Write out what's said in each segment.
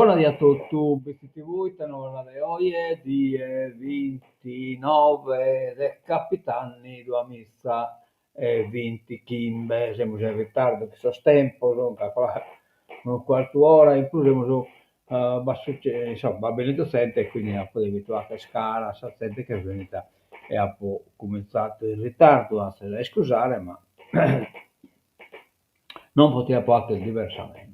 Bona die a totu, BTTV ite novas de oje, die bintinove de capidanni duamiza e bintichimbe, semus in ritardu chin sos tempos, ca unu cuartu 'ora in prus semus b'at insomma b'at bennidu zente e quindi apo devidu 'acher cara a sa zente chi est bennida e apo cuminzadu in ritardu, azes a iscusare ma Non potiapo 'acher diversamente.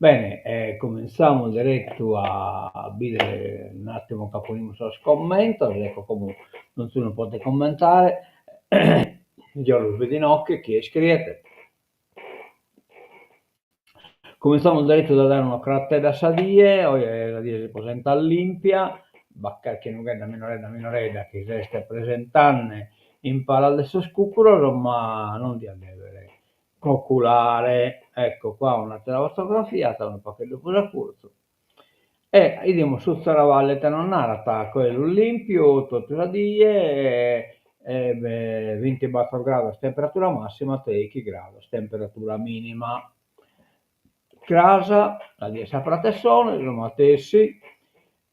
Bene, cuminzamus derettu a bider un'attimu ca ponimus sos commentos, ecco como donzunu podet commentare, jeo los bido inoghe chie iscriet. Cuminzamus derettu a dare un'ocratedda a sa die, oje sa die si presentat limpia, b'at carchi nughedda minoredda minoredda chi s'est presentande in palas de sos cucuros, ma non diat dever coculare. Ecco qua un'atera fotografia, unu pagheddu prus a curtzu. E 'idimus su Serravalle ite nos narat, chelu limpiu totu sa die e bintibator grados temperatura massima, treichi grados temperatura minima. Cras, sa die 'e sa pratessone, su matessi,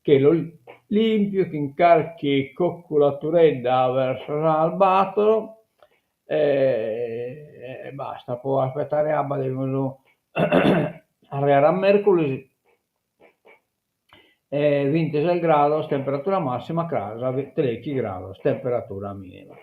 chelu limpiu chin carchi coculaturedda verso sas bator e basta, po aspettare abba devimus arreare a merculis e bintises grados temperatura massima, cras treichi grados temperatura minima.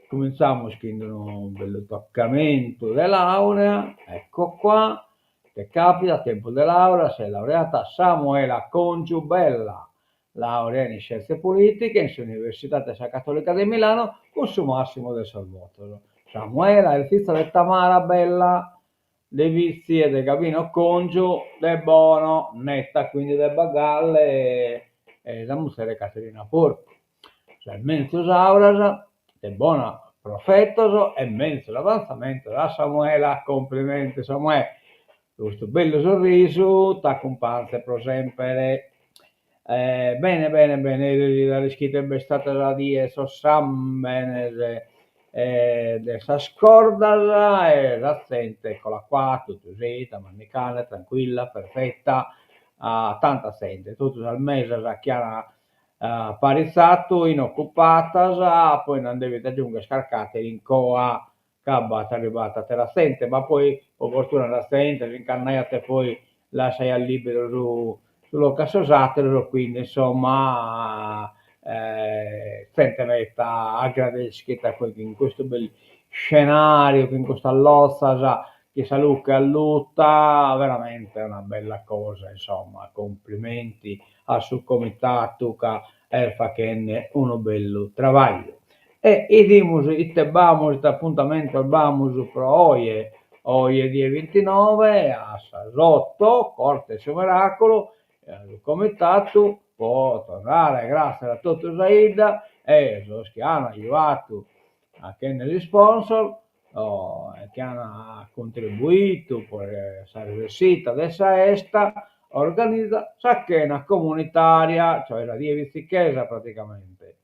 Cuminzamus chin unu bellu toccamentu de laurea, ecco qua, ite capitat, tempus de laurea, s'est laureata Samuela Congiu Bella, Laurea in Iscienze Politiche in s'Universidade sa Cattolica de Milano cun su massimu de sos votos. Samuela est fiza de Tamara Bella de Vitzi e de Gavino Congiu de Bono, netta quindi de Bagalle e sa muzere Caterina Porcu. Sas menzus auras de bona profetos e menzus avantzamentos a Samuela. Complimenti Samuè, custu bellu sorrisu t'acumpanzet pro semper. Bene bene bene, già l'ischides b'est istada sa die 'e sos sambenes de sas cordas e sa zente eccola qua, totu seita, mannicande, tranquilla, perfetta, tanta zente, totu sas mesas chi an aparitzadu 'in ocupadas, poi nd'an devidu aggiungher carchi in coa ca b'at arribadu atera zente, ma poi po fortuna sa zente si nch'andaiat e poi lassaiat liberu su su locu a sos ateros, quindi insomma zente meta agradeschida poi chin custu bellu scenariu, chin custas lozas, chin sa luche alluta, veramente una bella cosa, insomma, complimenti a su comitatu ca est fachende unu bellu trabagliu. E 'idimus ite b'amus, ite apuntamentos b'amus pro oje. Oje die bintinove a sas oto, Corte 'e su Miraculu, su comitatu po torrare gràtzias a totu sa 'idda e sos chi an ajuatu 'achende s'isponsor chi an contribuitu po sa resessita de sa 'esta, organizat sa chena comunitaria, cioè sa die vitzichesa praticamente.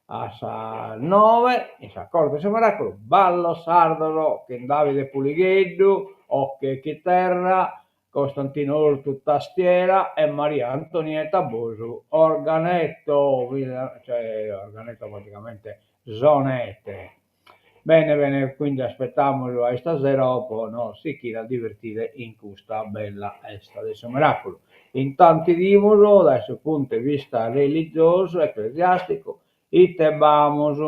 A sas noe in sa Corte 'e su Miraculu ballos sardos chin Davide Puligheddu, 'oche e chiterra, Costantino Ortu tastiera e Maria Antonietta Bosu organetto, cioè organetto praticamente sonete. Bene bene, quindi aspettamus a istasero po nos sichire a divertire in custa bella 'esta de su miraculu. Intantu 'idimus dae su puntu 'e vista religiosu, ecclesiasticu, ite b'amus.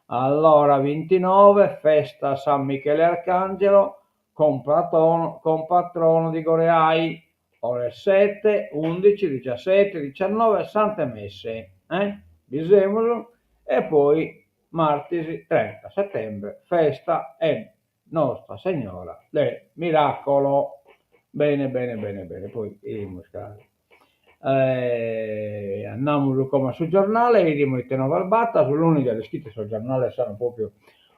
Allora bintinove, festa San Michele Arcangelo, compatrono di Goreai, ore sette, undici, diciassette, diciannove, Sante Messe, eh? Bi semus, e poi martis trenta settembre, festa 'e Nostra Segnora del Miracolo. Bene bene bene bene, poi 'idimus cras. Andamus como a su giornale, 'idimus ite novas b'at, su lunis già l'ischides sos giornales sono propriu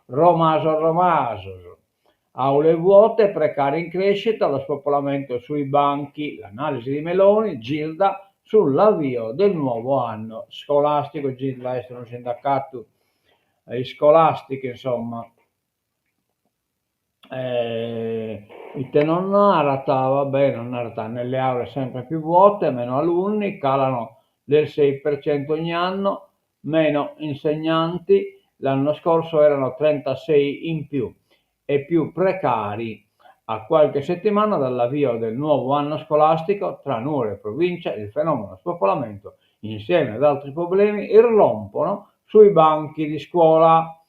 romasos romasos. Aule vuote, precari in crescita, lo spopolamento sui banchi, l'analisi di Meloni, Gilda sull'avvio del nuovo anno scolastico, Gilda est unu sindacatu iscolasticu insomma. Ite nos narat, va bè, nos narat nelle aule sempre più vuote, meno alunni, calano del 6% ogni anno, meno insegnanti, l'anno scorso erano 36 in più e più precari. A qualche settimana dall'avvio del nuovo anno scolastico, tra Nuoro e provincia, il fenomeno spopolamento, insieme ad altri problemi, irrompono sui banchi di scuola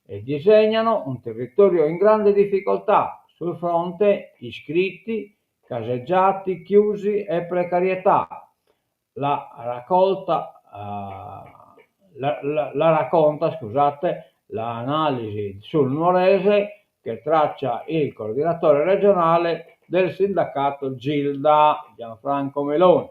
e disegnano un territorio in grande difficoltà sul fronte iscritti, caseggiati, chiusi e precarietà. La raccolta, la, la, la racconta, scusate, l'analisi sul Nuorese che traccia il coordinatore regionale del sindacato Gilda, Gianfranco Meloni.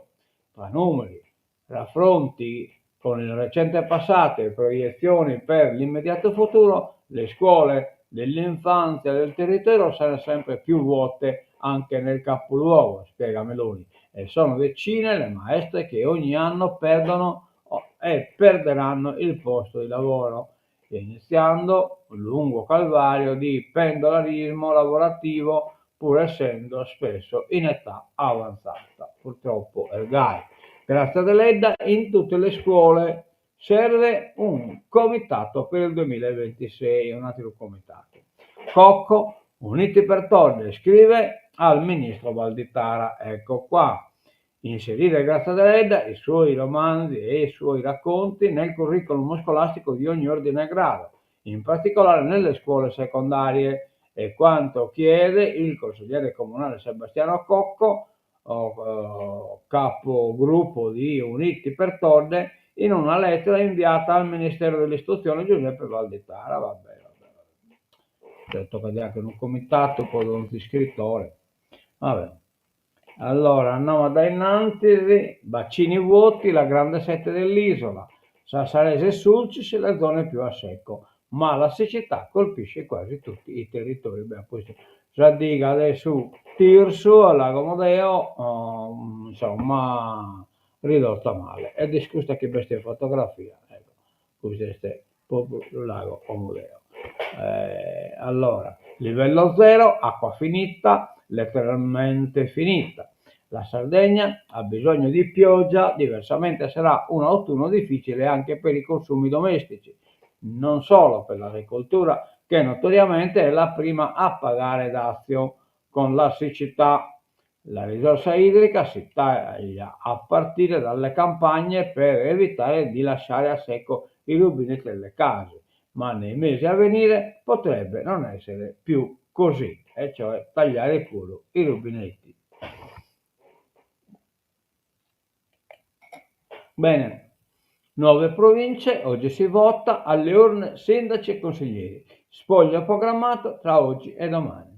Tra numeri, raffronti con il recente passato e proiezioni per l'immediato futuro, le scuole dell'infanzia del territorio saranno sempre più vuote anche nel capoluogo, spiega Meloni, e sono decine le maestre che ogni anno perdono e perderanno il posto di lavoro, iniziando un lungo calvario di pendolarismo lavorativo, pur essendo spesso in età avanzata. Purtroppo est gai. Grazia Deledda in tutte le scuole serve un comitato per il duemilaventisei, un'ateru comitato. Cocco, Uniti per Todde, scrive al ministro Valditara, ecco qua. Inserire Grazia Deledda, i suoi romanzi e i suoi racconti nel curriculum scolastico di ogni ordine e grado, in particolare nelle scuole secondarie, è quanto chiede il consigliere comunale Sebastiano Cocco, capogruppo di Uniti per Todde, in una lettera inviata al Ministero dell'Istruzione Giuseppe Valditara. Va bene, va bene. Cioè, tocca di anche un comitato po donzi iscritore. Vabbè. Allora, andiamo da innanzi, bacini vuoti, la grande sete dell'isola, Sassarese e Sulcis, le zone più a secco, ma la siccità colpisce quasi tutti i territori. Beh, questo sa diga de su Tirsu, al Lago Omodeo, insomma, ridotta male. Ed est custa chi b'est in fotografia, ecco, custu est propriu su Lago Omodeo. Allora, livello zero, acqua finita, letteralmente finita. La Sardegna ha bisogno di pioggia, diversamente sarà un autunno difficile anche per i consumi domestici, non solo per l'agricoltura, che notoriamente è la prima a pagare dazio con la siccità. La risorsa idrica si taglia a partire dalle campagne per evitare di lasciare a secco i rubinetti delle case, ma nei mesi a venire potrebbe non essere più così, e cioè tagliare pure i rubinetti. Bene, nuove province, oggi si vota alle urne sindaci e consiglieri, spoglio programmato tra oggi e domani.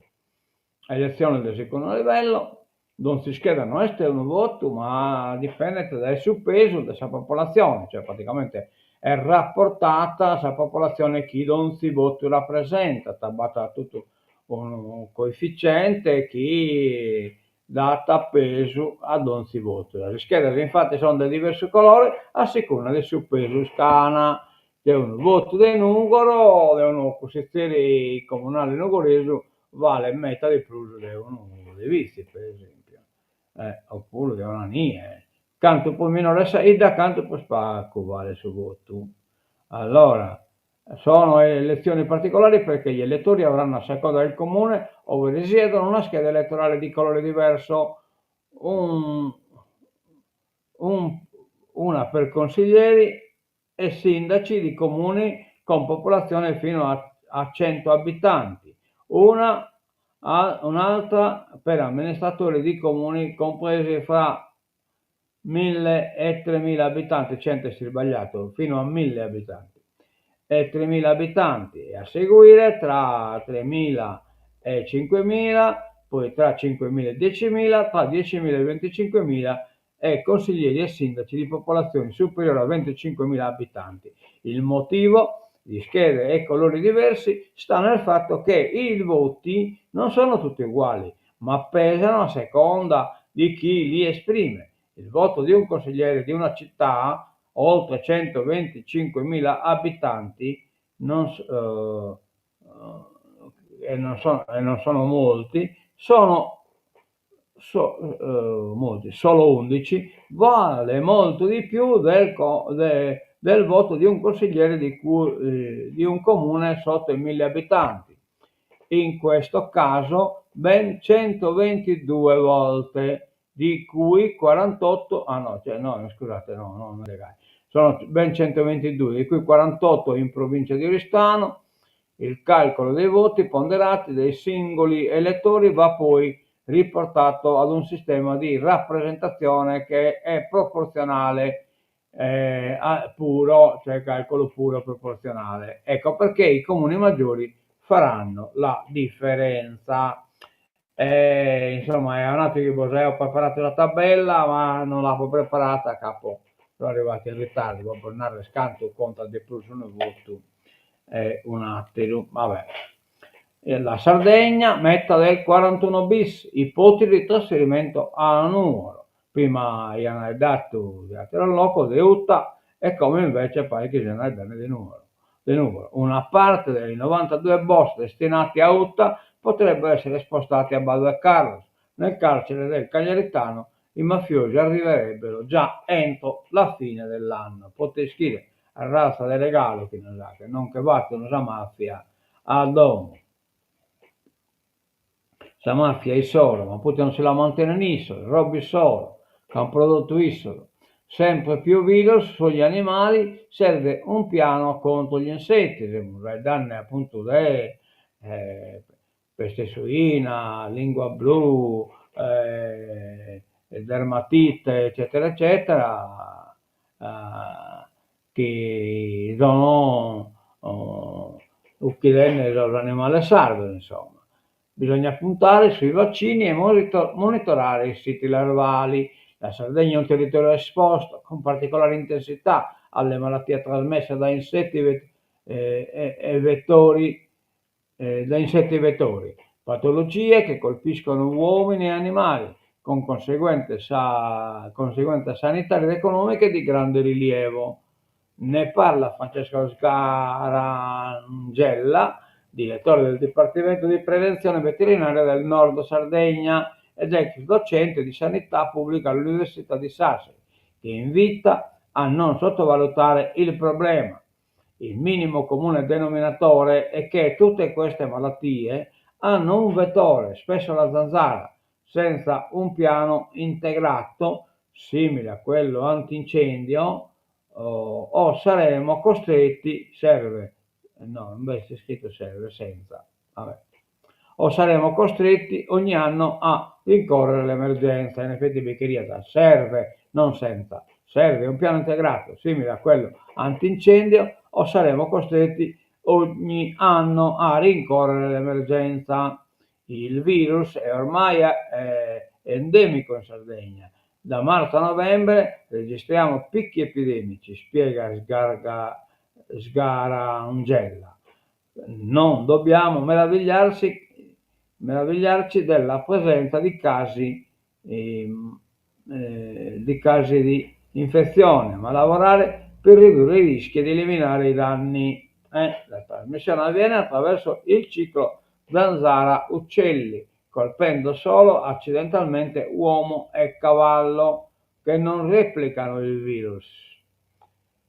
Elezione del secondo livello, donzi scheda no est unu votu, ma dipendet dae su pesu de sa popolatzione, cioè praticamente est raportata sa popolatzione chi donzi votu rapresentat, b'at totu unu coeficiente chi dat pesu a donzi votu. Sas ischedas infatis son de diversu colore a secunda de su pesu ch'an. De unu votu de Nùgoro, de unu cussizeri comunale nugoresu, valet meta de prus de unu de Vitzi, per esempio, opuru de Onanie. Cantu prus minore est sa 'idda, cantu prus pagu valet su votu. Allora, sono elezioni particolari perché gli elettori avranno a seconda del comune ove risiedono una scheda elettorale di colore diverso, un, un, una per consiglieri e sindaci di comuni con popolazione fino a, a 100 abitanti, una a, un'altra per amministratori di comuni compresi fra 1000 e 3000 abitanti, 100 è sbagliato, fino a 1000 abitanti e 3000 abitanti e a seguire tra 3000 e 5000, poi tra 5000 e 10.000, tra 10.000 e 25.000 e consiglieri e sindaci di popolazioni superiori a 25.000 abitanti. Il motivo di schede e colori diversi sta nel fatto che i voti non sono tutti uguali, ma pesano a seconda di chi li esprime. Il voto di un consigliere di una città oltre 125.000 abitanti non, eh, e, non sono, e non sono molti, Sono molti, solo 11, vale molto di più del, de, del voto di un consigliere di, eh, di un comune sotto i 1000 abitanti. In questo caso ben 122 volte, di cui 48, ah no, cioè, no scusate, no, no, non è sono ben 122, di cui 48 in provincia di Oristano. Il calcolo dei voti ponderati dei singoli elettori va poi riportato ad un sistema di rappresentazione che è proporzionale eh, puro, cioè calcolo puro proporzionale. Ecco perché i comuni maggiori faranno la differenza. Eh, insomma, è un attimo che bos aio preparatu sa tabella, ma non l'apo preparata ca apo, so arrivatu in ritardu, po bos narrer cantu contat de prus unu votu e un'atteru, vabbè. La Sardegna, meta del 41 bis, ipotesi di trasferimento a Nuoro. Prima aian faeddadu de atteros locos, de 'Uta, e como invece paret chi sian faeddende de Nuoro. De Nugoro. Una parte dei 92 box destinati a 'Uta potrebbero essere spostati a Badu 'e Carros. Nel carcere del Cagliaritano i mafiosi arriverebbero già entro la fine dell'anno. Poite ischire, arratza de regalu chi nos 'achen, non che batin sa mafia a domo. Sa mafia issoro, ma poite non si la mantenen issos, roba issoro, ca an prodottu issos. Sempre più virus sugli animali, serve un piano contro gli insetti, semus faeddende appuntu de peste suina, lingua blu, dermatite eccetera eccetera, chi sono uchidende sos animales sardos insomma. Bisogna puntare sui vaccini e monitorare i siti larvali. La Sardegna è un territorio esposto con particolare intensità alle malattie trasmesse da insetti e vettori, da insetti vettori, patologie che colpiscono uomini e animali, con conseguenze sanitarie ed economiche di grande rilievo. Ne parla Francesco Sgarangella, direttore del Dipartimento di Prevenzione Veterinaria del Nord Sardegna ed ex docente di sanità pubblica all'Università di Sassari, che invita a non sottovalutare il problema. Il minimo comune denominatore è che tutte queste malattie hanno un vettore, spesso la zanzara, senza un piano integrato simile a quello antincendio o, o saremo costretti, serve, no, invece è scritto serve, senza, vabbè, o saremo costretti ogni anno a rincorrere l'emergenza. In effetti bi cheriat serve, non senza, serve un piano integrato simile a quello antincendio o saremo costretti ogni anno a rincorrere l'emergenza. Il virus è ormai eh, endemico in Sardegna. Da marzo a novembre registriamo picchi epidemici, spiega Sgarga, Sgarangella. Non dobbiamo meravigliarsi, meravigliarci della presenza di casi, eh, eh, di casi di infezione, ma lavorare per ridurre i rischi ed eliminare i danni. Eh, la trasmissione avviene attraverso il ciclo zanzara-uccelli, colpendo solo accidentalmente uomo e cavallo che non replicano il virus.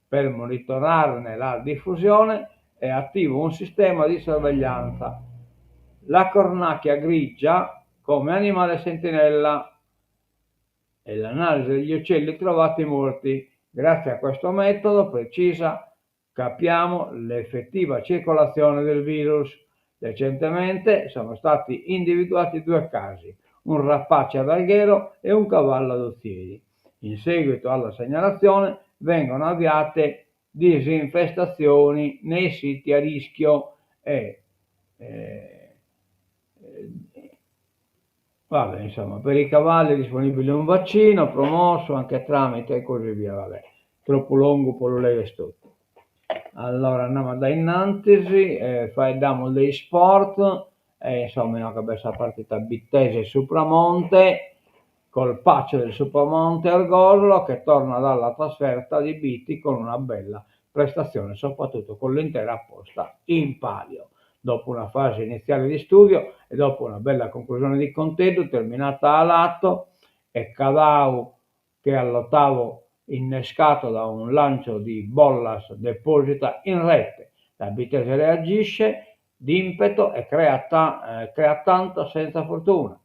Per monitorarne la diffusione è attivo un sistema di sorveglianza. La cornacchia grigia come animale sentinella e l'analisi degli uccelli trovati morti. Grazie a questo metodo, precisa, capiamo l'effettiva circolazione del virus. Recentemente sono stati individuati due casi, un rapace ad Alghero e un cavallo ad Ozieri. In seguito alla segnalazione vengono avviate disinfestazioni nei siti a rischio e eh, vabbè, insomma, per i cavalli è disponibile un vaccino promosso anche tramite e così via, vabbè. Troppo longu po lu legher totu. Allora andamus a dae innantis, eh, faeddamus de isport, e insomma inoghe b'est sa partita Bittese Supramonte, colpaccio del Supramonte Orgosolo che torna dalla trasferta di Bitti con una bella prestazione, soprattutto con l'intera posta in palio. Dopo una fase iniziale di studio e dopo una bella conclusione di Conteddu terminata a lato e Cadau che all'ottavo innescato da un lancio di Bollas deposita in rete. La Bittese reagisce d'impeto e crea, ta- crea tanto senza fortuna.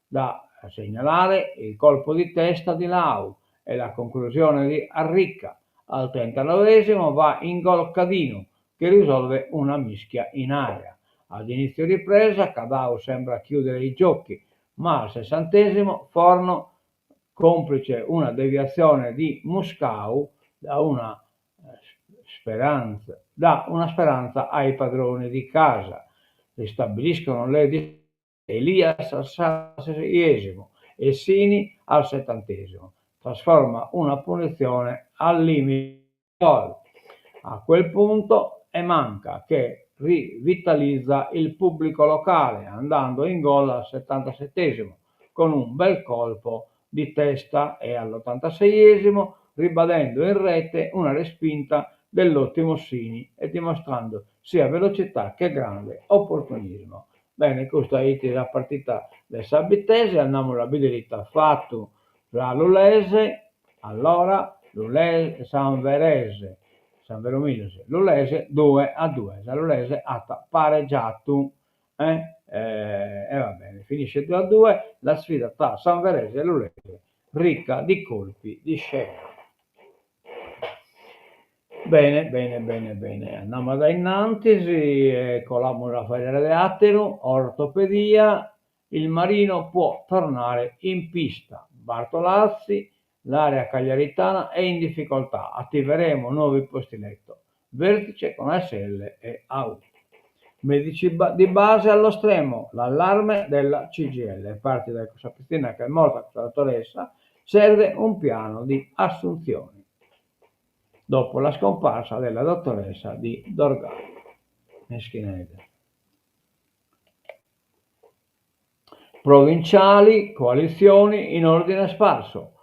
Da segnalare il colpo di testa di Lau e la conclusione di Arrica. Al 39 va in gol Cadinu che risolve una mischia in area. Ad inizio ripresa Cadau sembra chiudere i giochi, ma al sessantesimo Forno, complice una deviazione di Muscau, dà una speranza, dà una speranza ai padroni di casa. Ristabiliscono le distanze Elias al sessantaseiesimo e Sini al settantesimo. Trasforma una punizione al limite gol. A quel punto è Manca che rivitalizza il pubblico locale andando in gol al 77esimo con un bel colpo di testa e all'86esimo ribadendo in rete una respinta dell'ottimo Sini e dimostrando sia velocità che grande opportunismo. Bene, custa fit sa partita de sa Bittese, andamus a bìdere ite at fatu sa Lulese, allora Lulese, Sanverese, San Vero Milis, Lulese due a due, sa Lulese at paregiatu, eh, e va bene, finisce due a due la sfida tra Sanverese e Lulese, ricca di colpi di scena. Bene, bene, bene, bene, andamus a innantis e colamus a faeddare de àteru, ortopedia, il Marino può tornare in pista, Bartolazzi, l'area cagliaritana è in difficoltà, attiveremo nuovi posti letto, vertice con ASL e AU. Medici di base allo stremo, l'allarme della CGIL, parti da questa pitzinna che è morta, questa dottoressa, serve un piano di assunzioni. Dopo la scomparsa della dottoressa di Dorgali. Meschinedda. Provinciali, coalizioni in ordine sparso,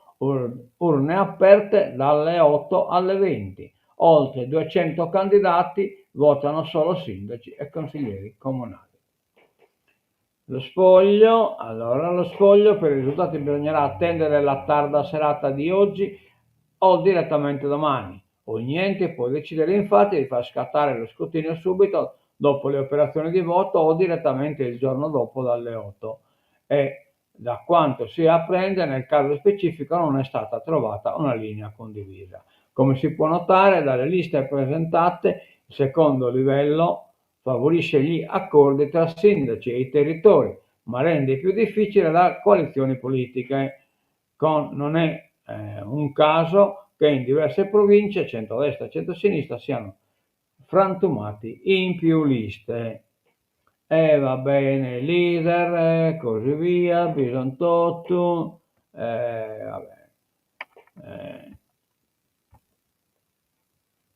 urne aperte dalle 8 alle 20. Oltre 200 candidati votano solo sindaci e consiglieri comunali. Lo spoglio, allora lo spoglio per i risultati bisognerà attendere la tarda serata di oggi o direttamente domani. Ogni ente può decidere infatti di far scattare lo scrutinio subito dopo le operazioni di voto o direttamente il giorno dopo dalle 8. E da quanto si apprende nel caso specifico non è stata trovata una linea condivisa. Come si può notare dalle liste presentate, il secondo livello favorisce gli accordi tra sindaci e i territori, ma rende più difficile la coalizione politiche. Con, non è eh, un caso che in diverse province centrodestra e centrosinistra siano frantumati in più liste. E va bene, leader, così via, Bisontottu, eh, vabbè. Eh.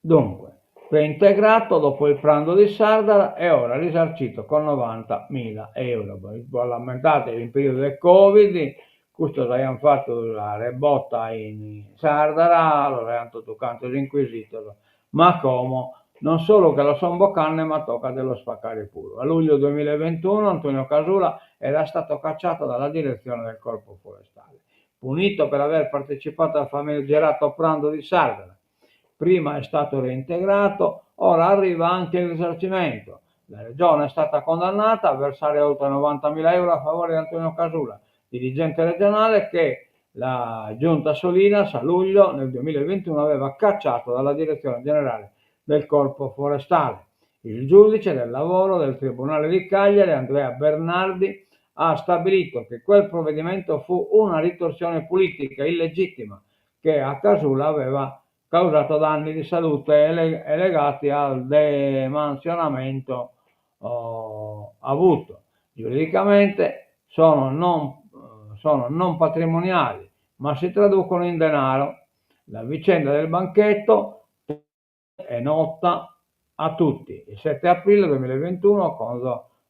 Dunque, reintegrato dopo il pranzo di Sardara e ora risarcito con 90.000 euro. Voi l'ammentate, in periodo de Covid, custos aiant fatu sa rebota in Sardara, los aiant totu cantos inquisitos, ma como non solu che los son bocande ma tocat de los pacare puru. A luglio duemilaeventuno Antonio Casula era stato cacciato dalla direzione del Corpo Forestale, punito per aver partecipato al famigerato pranzo di Sardara. Prima è stato reintegrato, ora arriva anche il risarcimento. La Regione è stata condannata a versare oltre 90.000 euro a favore di Antonio Casula, dirigente regionale che la giunta Solinas a luglio nel 2021 aveva cacciato dalla direzione generale del Corpo Forestale. Il giudice del lavoro del Tribunale di Cagliari, Andrea Bernardi, ha stabilito che quel provvedimento fu una ritorsione politica illegittima che a Casula aveva causato danni di salute e legati al demansionamento oh, avuto. Giuridicamente sono non, sono non patrimoniali, ma si traducono in denaro. La vicenda del banchetto è nota a tutti. Il 7 aprile 2021, con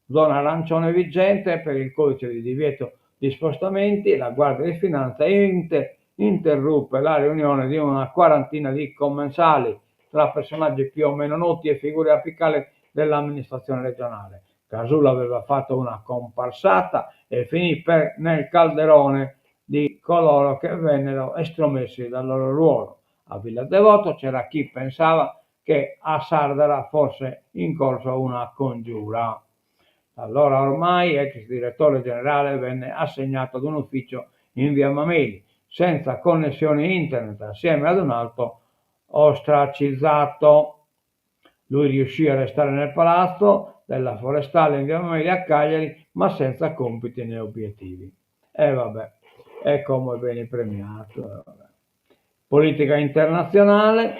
zona arancione vigente per il codice di divieto di spostamenti, la Guardia di Finanza inter interruppe la riunione di una quarantina di commensali tra personaggi più o meno noti e figure apicali dell'amministrazione regionale. Casula aveva fatto una comparsata e finì per nel calderone di coloro che vennero estromessi dal loro ruolo. A Villa Devoto c'era chi pensava che a Sardara fosse in corso una congiura. Allora ormai ex direttore generale venne assegnato ad un ufficio in via Mameli, senza connessione internet, assieme ad un altro ostracizzato. Lui riuscì a restare nel palazzo della Forestale in via Mameli a Cagliari, ma senza compiti né obiettivi. E vabbè, e como benit premiadu. E vabbè. Politica internazionale,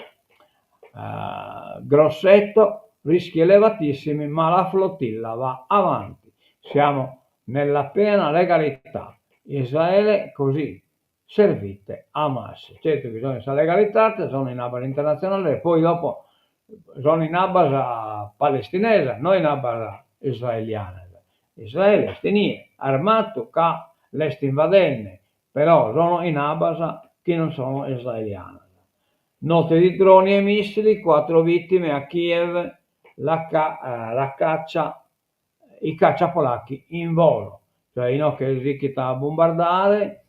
Grosseto, rischi elevatissimi, ma la flottilla va avanti. Siamo nella piena legalità. Israele così servite Hamas. Certu chi sono in sa legalitate, sono in abbas internazionales e poi dopo sono in abbas palestinesas, no in abbas israelianas. Israele est inie, armadu ca l'est invadende, però sono in abbas chi non sono israelianas. Notte di droni e missili, quattro vittime a Kiev, la la caccia, i caccia polacchi in volo. Cioè inoghe sighit a bombardare,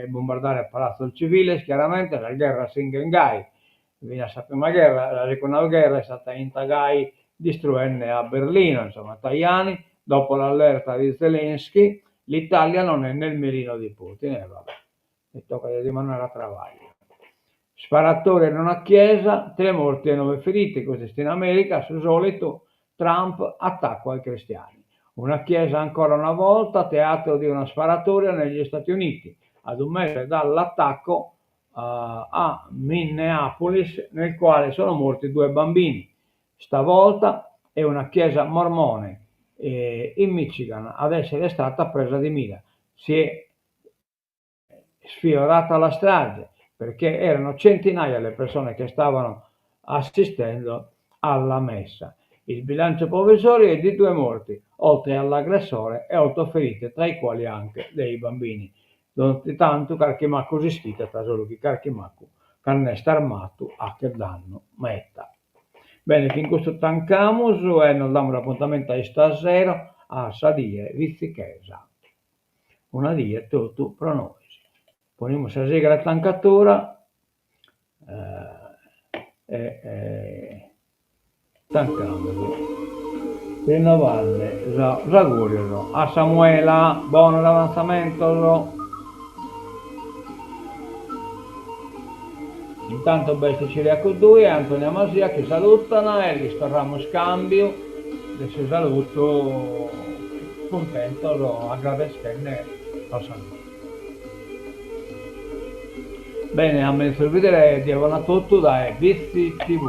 bombardare palatzos civiles chiaramente, sas gherras sighin gai, finas sa prima gherra, sa segunda gherra est istata 'inta gai distruende a Berlino, insomma Tajani, dopo l'allerta di Zelensky, l'Italia non è nel mirino di Putin, e va bè, li tocat de dimandare a trabagliu. Sparatoria in una chiesa, tre morti e nove feriti, custu est in America, a su solitu, Trump attacco ai cristiani. Una chiesa ancora una volta teatro di una sparatoria negli Stati Uniti, ad un mese dall'attacco a Minneapolis nel quale sono morti due bambini. Stavolta è una chiesa mormone in Michigan ad essere stata presa di mira. Si è sfiorata la strage perché erano centinaia le persone che stavano assistendo alla messa. Il bilancio provvisorio è di due morti, oltre all'aggressore, e otto feriti, tra i quali anche dei bambini. Donzi tantu carchi maccu s'ischidat, solu chi carchi maccu cando est armadu 'achet dannu meda. Bene, chin custu tancamus e nos damus apuntamentu a istasero a sa die vitzichesa. Una die totu pro nois. Ponimus sa sigla 'e tancatura e tancamus rinnovande sos augurios a Samuela. Bonos avantzamentos! Intanto b'est Ciriacu Dui e Antonia Masia chi salutan e lis torramus cambiu de su salutu cuntentos agradeschende sos salutos. Bene, a menzus bidere e die bona a totu dae Bitzi TV.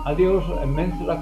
Adiosu e menzus a.